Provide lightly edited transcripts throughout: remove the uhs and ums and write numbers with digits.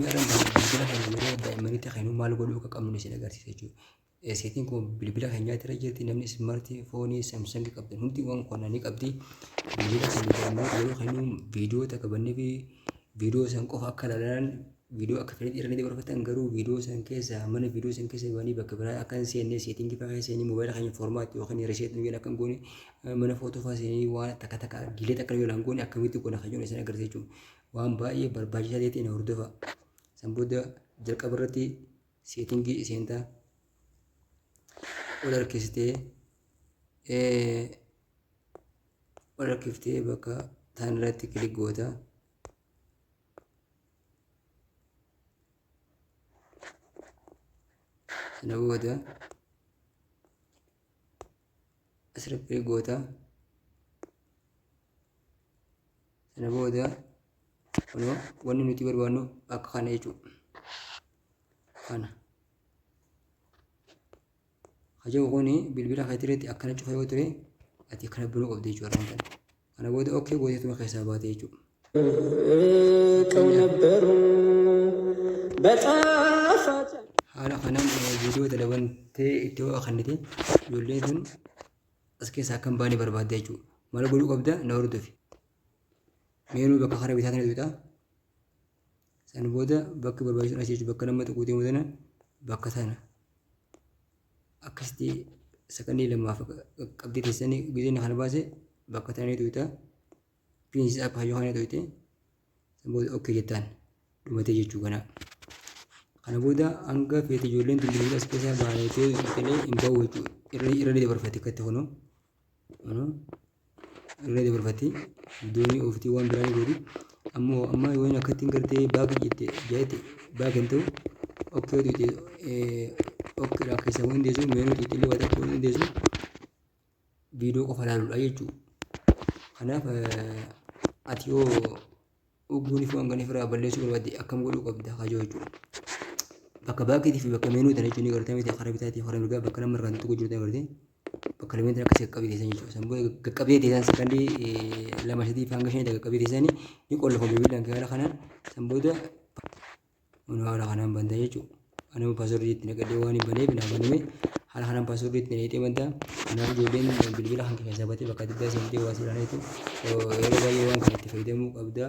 Mi'arran bilbila keenya yeroo daa'immanitti kennu maal godhuu akka qabnu isin agarsiisa jechuudha. Seetiin kun bilbila keenyaatti irra jirti, namni ismaartii foonii Samsung qabdan hundi waan kana ni qabdi. Bilbila keenya daa'immanitti yeroo kennu viidiyoo takka bannee fi viidiyoo san qofa akka ilaalan, viidiyoo akka fedhan irra ni dabarfatan, garuu viidiyoo san keessa mana viidiyoo san keessa banii bakka biraa akka hin seenne, seetingii fa'aa keessa seenii moobaayila keenya formaat yookiin reseet nu jedhan akka hin goone, mana footoo fa'aa seenii waan takka takka diilee takka nu jalaan goone akkamitti goona kan jedhu isin agarsiisa jechuudha. Waan baay'ee barbaachisaa ta'e na hordofa. San booda jalqaba irratti seetingii seentaa, ol harkistee ol harkiftee bakka taan irratti kilik goota. Sana booda asirratti kilik goota. Sana booda kunoo wanni nuti barbaannu akka kana jechuudha. Kana. Hajabu kuni bilbila keetii irratti akkana cufa yoo ture, ati akkana banuu qabda jechuudha armaan kana. Kana booda okay gooteetuma keessaa baate jechuudha. ቀው ነበሩ በጣፋጭ Haala kanaan viidiyoo tana bantee itti ho'a kennite, ijoolleen sun as keessaa akka hin baane barbaadda jechuudha. Maal godhuu qabda? Na hordofi. Meenuu bakka karaa bitaa tana tuqxa. San booda bakki barbaachisu as jechuudha. Bakka nama tuquu deemu tana, bakka tana. Akkasitti sakandii lamaaf qabdee teessanii gizeen kana baase bakka tana ni tuqxa. Piinsi app hayyuu kana tuqxe. San booda okay jettaan, dhumatee jechuu kana. Kana booda hanga feete ijoolleen tun bilbila as keessaa baanetee biqilee hin bahu jechuudha. Irra ni dabarfatti akkatti, kunoo. Kunoo irra ni dabarfatti. Doonii ooftii waan biraa ni gooti. Ammoo amma yoo inni akkatti hin gartee back jette jeette back hin ta'u. Okay tuqxe, okay dha keessaa waan hundeessu, menu tuqxe illee waa tokko waan hundeessu, viidiyoo qofa ilaaluudha jechuudha. Kanaaf ati yoo ugguun fi waan kana ofirraa balleessuu barbaadde akkam godhuu qabda kajoo jechuudha. Bakka backiitii fi bakka menu tana jechuun ni gartee miti, karaa bitaatii fi karaa mirgaa bakka nama harkaan tuqu jirtu agartee, bakka lameen tana akkasii qaqqabee teessan jechuudha. San booda qaqqabee teessan sakandii 2, 3 fi hanga 5 qaqqabee teessanii ni qollafa bilbilaan haala kanaan. San booda haala kanaan banta jechuudha. Anuma passwordii itti naqadhee waan hin baneef naa baname. Haala kanaan passwordii itti naqxee banta. Kanaaf ijoolleen bilbila kan keessaa batee bakka adda addaa seentee waa seeraan jechuun yeroo baay'ee waan kana itti fayyadamuu qabda.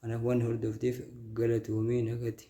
Kanaaf waan hordofteef galatoomee, nagatti.